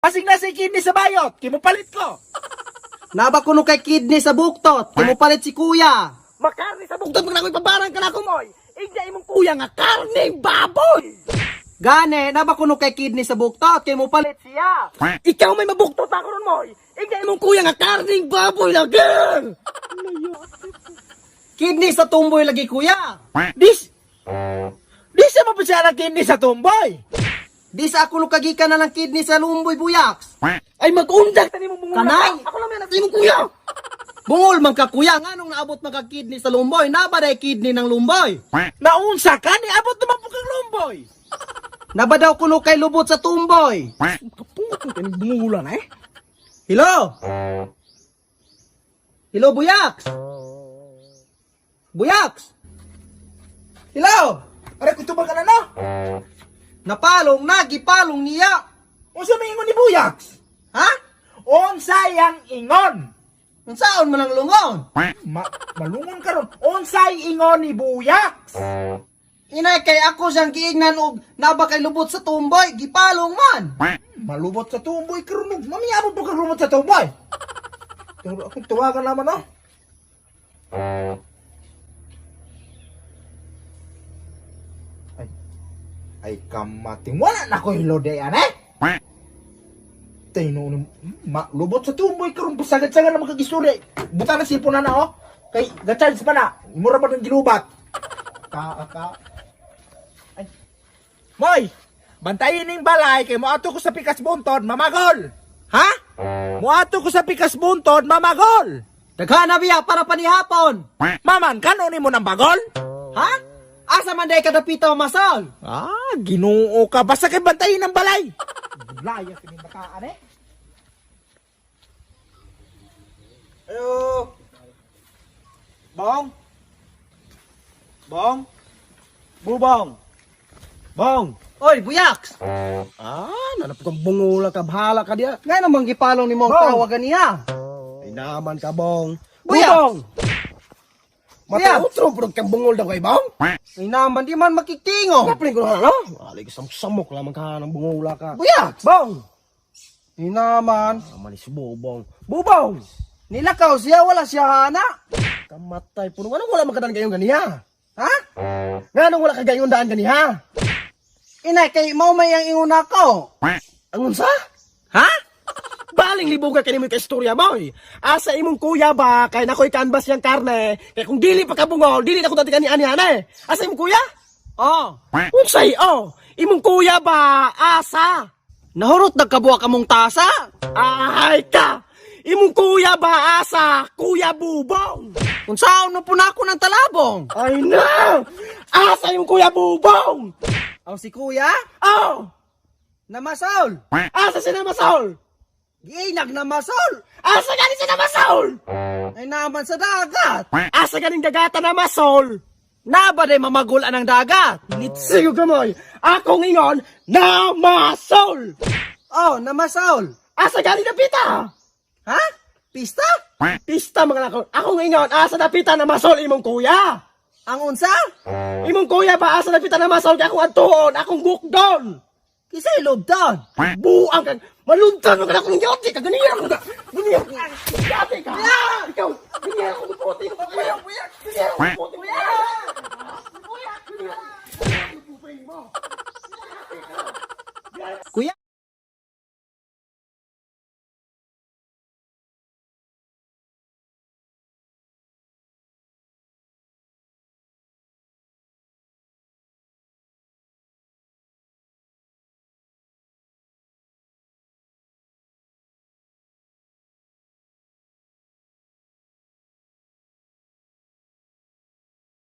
Basig na si kidney sa bayot, kimupalit ko. Naba kuno kay kidney sa buktot, kimupalit si kuya. Makarni sa buktot pag nakoy pabarang ka na kumoy. Igna imong kuya nga karning baboy. Gani, naba kuno kay kidney sa buktot, kimupalit siya. Ikaw may mabuktot ako ron moy. Igna imong kuya nga karning baboy lagi. Kidney sa tumboy lagi kuya. Dis Di siya mapasya ng kidney sa tumboy. Di sa ako kagikan na lang kidney sa lumboy buyaks. Ay mag-undag tani mong bungol. Kanay! Ako lang yan imong kuya. Bungol man ka kuya, nganong naabot man ka kidney sa lumboy, naba day kidney ng lumboy. Naunsa ka ni abot naman po kang lumboy. Naba daw kuno kay lubot sa tumboy. Kapungot mo kani bungulan eh. Hello? Hello, Buyaks? Buyaks? Hello? Aray kutuban ka na no. Napalong na, gipalong niya. Unsa may ingon ni Buyaks? Ha? Unsa yang ingon? Unsaon man ang lungon? Ma malungon karon. Unsay ingon ni Buyaks? Inay kay ako siyang giingnan og naba kay lubot sa tumboy, gipalong man. Malubot sa tumboy karon. Mami abot po kang lumot sa tumboy. Pero akong tawagan naman no. Ay. Ay kamating wala na ko hilode yan eh. Tayo no, malubot sa tumboy karon pasagad-sagad na magkagisuri. Buta na silpon na na oh. Kay ga-charge pa na. Mura pa ng gilubat. Ka ka. Ay. Moy, bantayin ning balay kay moadto ko sa Pikas Bunton, mamagol. Ha? Moadto ko sa Pikas Bunton, mamagol. Daghan na biya para panihapon. Maman, kano nimo ng bagol? Ha? Asa man day kadapita masol? Ah, Ginoo ka basta kay bantayin ang balay. Laya kini bataan eh. Ayo. Bong. Bong. Bubong! Bong! Oy, Buyaks. Ah, nanap kang bungula ka, bahala ka diya. Nga namang gipalong ni mong Bong. tawagan niya. Ay naman ka, Bong. Buyaks! Bubong! Buyaks! Mata-utro, pero kang bungol daw kay Bong. Ay naman di man makikingo. Kapiling ko na, no? Alay ka samok lamang ka ng bungula ka. Buyaks! Bong! Ay naman. Naman ni si Bubong. Bubong! Nilakaw siya, wala siya hana. Kamatay po. Anong wala magkadaan kayong ganiya? Ha? Nga nung wala kagayong daan ganiha? Inay kay mao may ang ingon ako. Ang unsa? Ha? Baling libuga kini mo kay istorya mo. Eh. Asa imong kuya ba kay nakoy canvas yang karne. Kay kung dili pa ka bungol, dili na ko dati kani ani eh. Asa imong kuya? Oh. Unsay oh? Imong kuya ba asa? Nahurot nagkabuwa ka mong tasa. Ay ka! Imong kuya ba asa? Kuya Bubong! Unsaon mo po na ako ng talabong? Ay na! Asa imong kuya Bubong? Aw si kuya? Oh! Namasol. Asa si Namasol? Giinag namasol. Asa gani si Namasol? Ay naman sa dagat. Asa ganing dagata Namasol? Naba day mamagulan ang dagat. Sigo kamoy! Akong ingon, Namasol! Oh, namasol. Asa gani napita? Ha? Pista? Pista mga nako. Akong ingon, asa napita Namasol imong kuya? Ang unsa? Imong kuya ba asa napita Namasol kay akong antuon, akong gukdon? Kisay lubdon. Buang kag maluntan mo ka na kung yate ka ganiya ka. Ganiya ka. Yate ka. Ikaw.